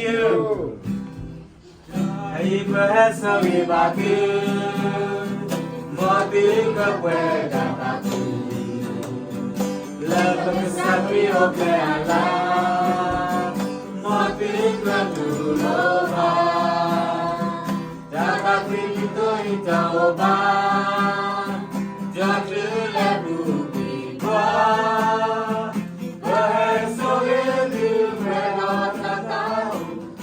အံၤပဟဲဆိၣ်ဂ့ၤဘၣ်သု, မ်သုကပှဲၤတၢ်သးခု, လၢပကစၢ်ခရံာ်အိၣ်ဖျဲၣ်အလၤ, မ်သုကတူၢ်လိာ်ဘၣ်, တၢ်သးခုဒ်သိးအံၤတအိၣ်ဘၣ်, ဒီးတုၤလၢပူၤကွံာ်ဘၣ်, ပဟဲဆိၣ်ဂ့ၤသုပှဲၤဒီးတၢ်သး,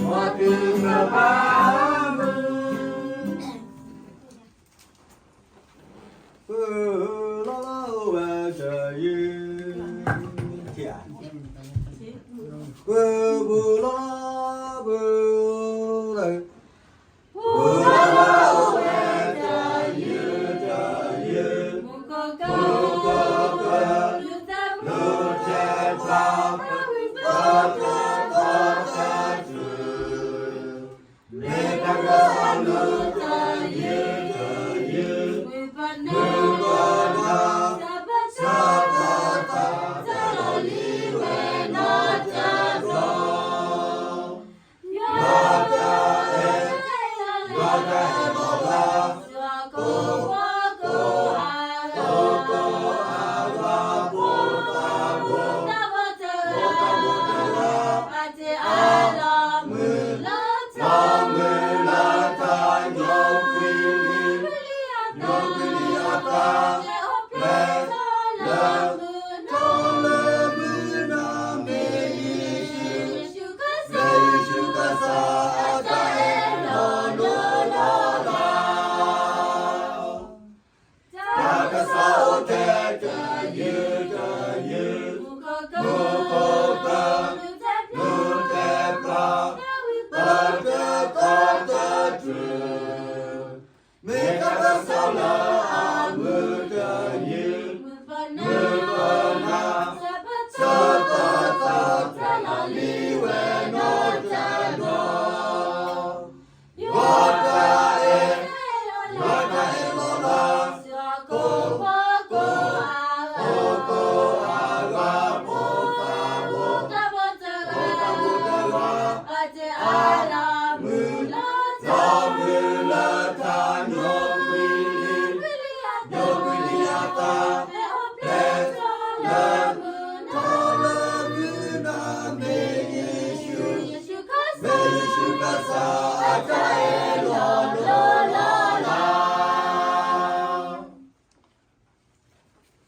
မ်သုကဘၣ်မုာ် ပလီၤလီၤအိၣ်ဝဲတယုၢ်, ပပူၤလီၤလီၤပူၤ, ပလီၤလီၤအိၣ်ဝဲတယုၢ်တယုၢ်, မူခိၣ်က, မူခိၣ်က, လူၤသဲပျၢ်, လူၤသဲပျၢ်, ပှၤဝံၤပှၤကတၢၢ်တၢ်တတုၤ မ့ၢ်တၢ်ကစီၣ်လၢတယုၢ်တယုၢ်, မုၢ်ပနၢ်, မုၢ်ပနၢ်, တၢ်ဘၣ်တၢ်သးတၢ်လီၤလံဝဲနီတဘျီ, ယွၤတၢ်အဲၣ်, ယွၤတၢ်အဲၣ်လီၤလး, ကိးဖှိၣ်ကိးအၤ, ကိးဖှိၣ်ကိးအၤ, ဖိသၣ်ဖိတဂၤ, ဖိသၣ်ဖိတဂၤ, အတ့အါလီၤမုၢ်လၢ် လီၤမုၢ်လၢ်တၢ်ညိကွံာ်လံ, ညိကွံာ်လံအသး, လၢထီၣ်လၢမုၢ်နၤမ့ၢ်ယ့ၣ်ၡူး, မ့ၢ်ယ့ၣ်ၡူးကစၢ်အတၢ်အဲၣ်လီၤလိၤလီၤလး. တၢ်ကစီၣ်အိၣ်ထဲတယုၢ်တယုၢ်, မူခိၣ်က, မူခိၣ်က, လူၤသဲပျၢ်, လူၤသဲပျၢ်, ပှၤဝံၤပှၤကတၢၢ်တၢ်တတုၤ, မ့ၢ်တၢ်ကစီၣ်လၢအမုာ်တယုၢ်, မုၢ်ပနၢ်, မုၢ်ပနၢ်, ဆၢပၢၤသးတၢ်လီၤလံဝဲနီတဘျီ ယွၤတၢ်အဲၣ်, ယွၤတၢ်အဲၣ်လီၤလး, ကိးဖှိၣ်ကိးအၤ, ကိးဖှိၣ်ကိးအၤ, ဖိသၣ်ဖိ, ဖိသၣ်ဖိတဂၤ, အတ့အါလီၤမုၢ်လၢ်, လီၤမုၢ်လၢ်တၢ်ညိကွံာ်လံ, ညိကွံာ်လံအသး, လၢထီၣ်လၢမုၢ်နၤမ့ၢ်ယ့ၣ်ၡူး, မ့ၢ်ယ့ၣ်ၡူးကစၢ်အတၢ်အဲၣ်လီၤလိၤလီၤလး.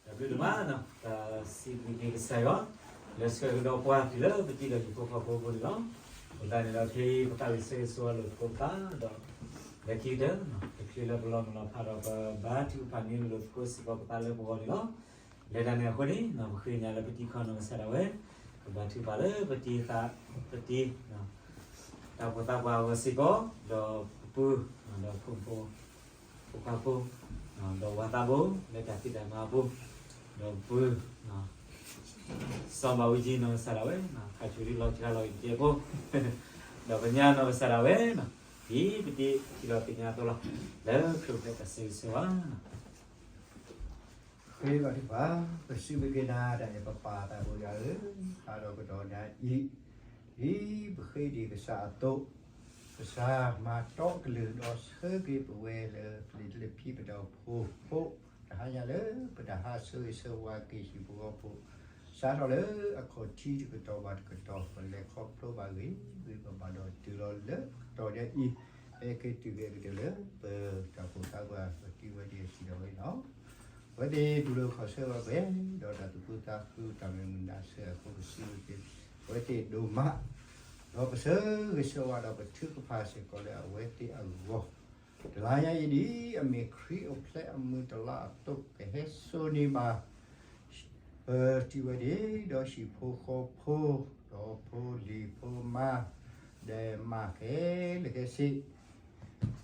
တၢ်ဘျုးဒိၣ်မး, တၢ်စံးဘျုးက့ၤကစၢ်ယွၤ လၢဆှၢကဒီးပှၤတုၤလၢပတံၤဒီးဟံၣ်ဖိဃီဖိအပူၤန့ၣ်လီၤ. အဃိသတးန့ၣ်ဒီး ခဲအံၤပသးဝံၣ်ဆၢဂ့ၤဆၢဝါလိာ်သကိးပသးဒီး လၢခံကတၢၢ် တချုးလၢပလီၤမုၢ်လီၤဖးဒီး ပဘါထုကဖၣ်န့ၢ်လိာ်သကိးစ့ၢ်ကီးပသးလၢပဂီၢ်န့ၣ်လီၤ. လၢတၢ်န့ၣ်အဃိန့ၣ် ပဃ့ကညးလၢပတံၤခီနီၢ်ကစၢ်ဒၣ်ဝဲ, ပဘါထုကဖၣ်လၢပတံၤသး, ပတံၤ တၢ်အိၣ်ဖှိၣ်သးပှၢ်အဂီၢ်စ့ၢ်ကီး, ဒီးပပုၢ်, ဒီးဖိမုၣ်ဖိ, ဖိခွါဖိ, ဒီးဝၤသးဘိ လၢတၢ်ဖံးတၢ်မၤအပူၤ, ဒီးပပုၢ် စီၤဘၣ်ဝံကံနီၢ်ကစၢ်ဒၣ်ဝဲ, ခါဆူၣ်ဒ်လီၤစှၤလီၤအံၤတကဲဖိ, ဒီးပညါနီၢ်ကစၢ်ဒၣ်ဝဲ, ဒ်ပတံၤထံၣ်ဒီးသ့ၣ်ညါအသိးလီၤ, လၢခရံာ်အိၣ်ဖျဲၣ်တၢ်ဆၢဂ့ၤဆၢဝါ ဃ့ဘါထုကဖၣ်, ပစံးဘျုးက့ၤနၤ တၢ်အဲၣ်ပပၢ်သးဘိယွၤဧၢ, ဖးဒီးကဒီးနၤအံၤ, ဒ်ပဃ့ဒံးကစၢ်အသိး, ကစၢ်မၤတီကလုၢ်ဒီးဆၢက့ၤပဝဲလၢပျ့ၤလၢဖံးပဒီးဖိ, ဖိ, တဟါညါလၢပတဟးဆၢဂ့ၤဆၢဝါက့ၤဟံၣ်ဖိဃီဖိ, စးထီၣ်လၢအခီၣ်ထံးတကတီၢ်ဘၣ်တကတီၢ် ပလဲၤခီဖျိဘၣ်ဂ့ၤဂ့ၤ ပဘၣ်ဒီးတုၤလီၤလၢပကတီၢ်ဒ်အံၤ, ဟဲက့ၤတုၤက့ၤကတၢၢ်လၢပတၢ်အိၣ်ဖှိၣ်သးပှၢ် ပတံၤဝဲဒၣ်စံးဒၣ်ဝဲလီၤ. အဝဲသ့ၣ်တူၢ်လိာ်ခီၣ်ဆၢဝဲပှဲၤ, ဒီးတၢ်သူၣ်ခုသးခုတၢ်မုာ်မုာ်နးဆၢအဃိ ပစံးဘျုးက့ၤအဝဲသ့ၣ်ဒိၣ်မး, ဒီးပဆၢဂ့ၤဆၢဝါဒီးပထုကဖၣ်စ့ၢ်ကီးလၢအဝဲသ့ၣ်အဂီၢ်, တလါညါအံၤဒ် အမ့ၢ်ခရံာ်အိၣ်ဖျဲၣ်အမုၢ်တလါအသိး ကဟဲစိာ်န့ၢ်ဘၣ် ပတံၤဝဲဒၣ် ဒီးဟံၣ်ဖိဃီဖိ, ဒီးဖိလံၤဖိမါ, ဒီးမၤခဲလၢာ်ခဲဆ့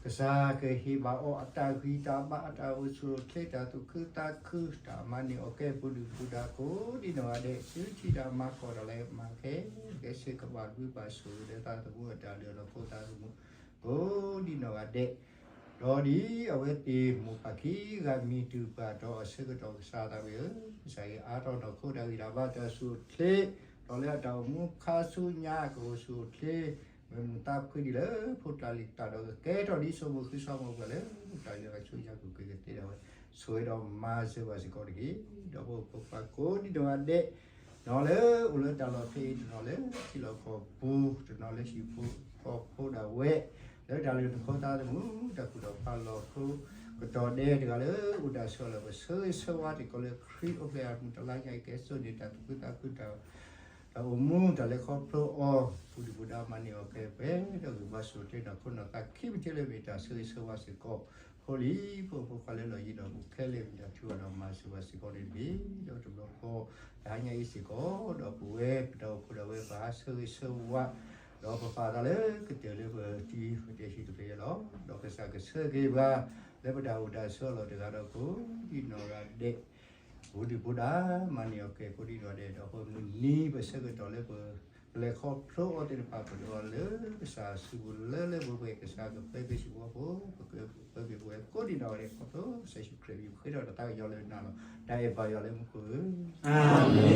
ကစၢ်ကဟ့ၣ်ဘၣ်အီၤအတၢ်ဂံၢ်တၢ်ဘါ အတၢ်အိၣ်ဆူၣ်အိၣ်ချ့ တၢ်သူၣ်ခုသးခု တၢ်မၤန့ၢ်အီၤကဲပူၤဒုၣ်ပူၤဒါ ကိးဒံနီၢ်ဂၤဒဲး ဆူထံၣ်တၢ်မၤကီၢ်တၢ်လဲၤမၤခဲလၢာ်ခဲဆ့ ကဘၣ်ဘှံးဘၣ်ဆိၣ်ဂ့ၤလၢသးသမူအတၢ်လုၢ်အလၢ် ဖိသၣ်သမူ ကိးဒံနီၢ်ဂၤဒဲး, ဒီးဒ်အဝဲသ့ၣ်မိၢ်ပၢ်ခံဂၤမံၤတုၤပှၤဒီးအဆၢကတီၢ် ကစၢ်သးဝံၣ်ဧၢ, ကစၢ်ယွၤအါထီၣ်နီၢ်ခိတၢ်ဂံၢ်တၢ်ဘါ တၢ်အိၣ်ဆူၣ်အိၣ်ချ့, ဒီးလၢအတၢ်အိၣ်မူခါဆူညါ ကအိၣ်ဆူၣ်အိၣ်ချ့, မ့ၢ်မူသးဖှံဒ်လၢ ဖိတၢ်လံၣ်တၢ်ဒီးကကဲထီၣ်ဒ်စိမိၣ်ဃုာ်စီၤမိၣ်ပှၢ်လၢ တၢ်လၢအဆိယါက့ၤကသ့ဒၣ်ဝဲ ဆိၣ်ဂ့ၤဒီးမၤစၢၤဘၣ်စ့ၢ်ကီးတက့ၢ်. ဒီးဖိပၢ်ကိးဒံနီၢ်ဂၤဒဲး တနီၤလၢအိၣ်လၢတၢ်လီၢ်ဖဲအံၤ တနီၤလၢထံလီၢ်ကီၢ်ပူၤ တနီၤလၢဟံၣ်ဖိဃီဖိဒၣ်ဝဲ လၢတၢ်လုၢ်ဒိၣ်ခိၣ်သးသမူ တၢ်ကူၣ်ထီၣ်ဖးလီၤဖိ ကတီၢ်ဒဲးတဂၤလၢအိၣ်တၢ်ဆၢလီၤ ပဆၢဂ့ၤဆၢဝါစ့ၢ်ကီးလၢခရံာ်အိၣ်ဖျဲၣ်အမူးတလါညါအံၤ ကဲစိာ်န့ၢ်တၢ်သူၣ်ခုသးခု တၢ်အိၣ်မူ တၢ်လဲၤခီဖျိအီၤ ပူၤဒုၣ်ပူၤဒါမၤန့ၢ်အီၤကဲပှဲၤ ဒီးဂံၢ်ဘါစိာ်တ့ၢ်ဒီးခိၣ်နၢ်သးခံပထံလၢမ့ၢ်တၢ်ဆၢဂ့ၤဆၢဝါစ့ၢ်ကီး ဖိလံၤဖိဖိခွါလၢလီၢ်ယံၤဒီးပူၤခဲလၢာ် မ့ၢ်တၢ်ထုကဖၣ်ဒီးမၤစၢၤဘၣ်စ့ၢ်ကီးန့ၣ်တက့ၢ်. ဒီးတဘျီဃီ တဟါညါအံၤစ့ၢ်ကီး ဒီးပဝဲပတၢ်အိၣ်ဖှိၣ်ဒၣ်ဝဲပဟးဆၢဂ့ၤဆၢဝါ ဒီးပပာ်သးလၢကတၢၢ်လၢပတံၤပတဲာ်ဟံၣ်တဖျၢၣ်ယဲလီၤ. ဒီးကစၢ်ကဆၢက့ၤပှၤ လၢပတၢ်အိၣ်တၢ်ဆၢအလီၢ်တဂၤဒီးကိးဒံနီၢ်ဂၤဒဲး ပူၤဒုၣ်ပူၤဒါမၤန့ၢ်အီၤကဲကိးဒံနီၢ်ဂၤဒဲး ဒီးပမုၢ်နံၤပဆၢကတီၢ်လၢပ ပလဲၤခီဖျိအီၤသ့ၣ်တဖၣ် ပဒိးအီၤလၢကစၢ်စုပူၤလၢလၢပှဲၤပှဲၤ ကစၢ်ကပၢက့ၤဟံၣ်ဖိဃီဖိ ပကပၢက့ၤပဝဲကိးဒံနီၢ်ဂၤဒဲး ခီဖျိကစၢ်ယ့ၣ်ၡူးခရံာ် ယဃ့ထီၣ်တၢ်သးကညီၤလၢနၤလီၤ. တၢ်အဲၣ်ဘၣ်ယွၤလၢမူခိၣ်ဧၢ, အၤမ့ၣ်.